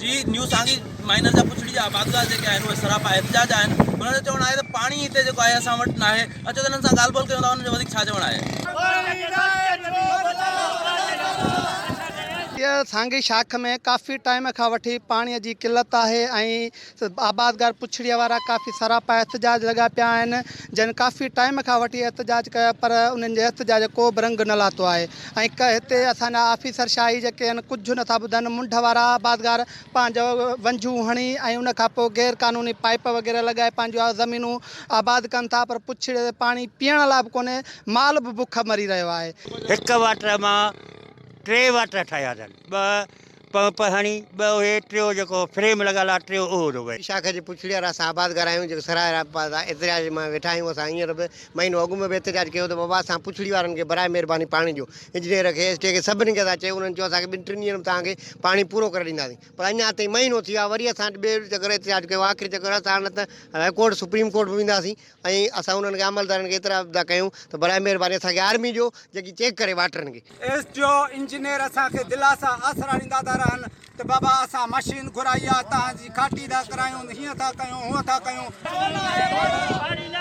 جي نيو سانگي مائنر جا پڇڙي جا آبادگار جيڪي آهن اهي سراپا احتجاج آهن. هنن جو چوڻ آهي ته پاڻي هتي جيڪو آهي اسان وٽ ناهي. اچو ته هنن سان ڳالهه ٻولهه ڪيون ٿا انهن جو وڌيڪ ڇا چوڻ آهي. سانگي شاخ ۾ ڪافي ٽائيم کان وٺي پاڻي جي قلت آهي ۽ آبادگار پڇڙي وارا ڪافي سراپا احتجاج لڳا پيا آهن جن ڪافي ٽائيم کان وٺي احتجاج ڪيو پر انهن جي احتجاج ڪو به رنگ نه لاتو آهي ۽ هتي اسان جا آفيسر شاهي جيڪي آهن ڪجهه نٿا ٻڌن منڍ وارا آبادگار پنهنجو ونجهون هڻي ۽ ان کان پوء غير قانوني پائيپ وغيره لڳائي پنهنجون زمينون آباد ڪن ٿا پر پڇڙي تي پاڻي پيئڻ لاء به ڪونهي مال به بک مري رهيو آهي. هڪ واٽر مان ٽي واٽر ٺاهيا اٿن ٻه پمپ هڻي ٻه اهي ٽيو جيڪو فريم لڳل آهي ٽيو اهو ٿو وهي. شاخ جي پڇڙي وارا اسان آبادگار آهيون جيڪو سراء رابطا احتجاج مان ويٺا آهيون اسان هينئر به مهينو اڳ ۾ به احتجاج ڪيو ته بابا اسان پڇڙي وارن کي براء مهرباني پاڻي ڏيو انجنيئر کي ايس ٽي کي سڀني کي اسان چيو انهن چيو اسان کي ٻن ٽن ڏينهن ۾ توهان کي پاڻي پورو ڪري ڏينداسين پر اڃا تائين مهينو ٿي ويو آهي وري اسان ٻيو چڪر احتجاج ڪيو آخري چڪر اسان نه ته هاء ڪورٽ سپريم ڪورٽ به وينداسين ۽ اسان انهن کي عملدارن کي اعتراف ٿا ڪيون ته براء مهرباني اسان کي آرمي ڏيو جيڪي چيڪ ڪري واٽرن کي. ايس ڊي او انجنيئر اسان کي دلاسا آسرا ڏيندا ٿا رهن ته بابا اسان مشين گهرائي آ توهان جي کاٽي ٿا ڪرايون هيئن ٿا ڪيون هونئن ٿا ڪيون.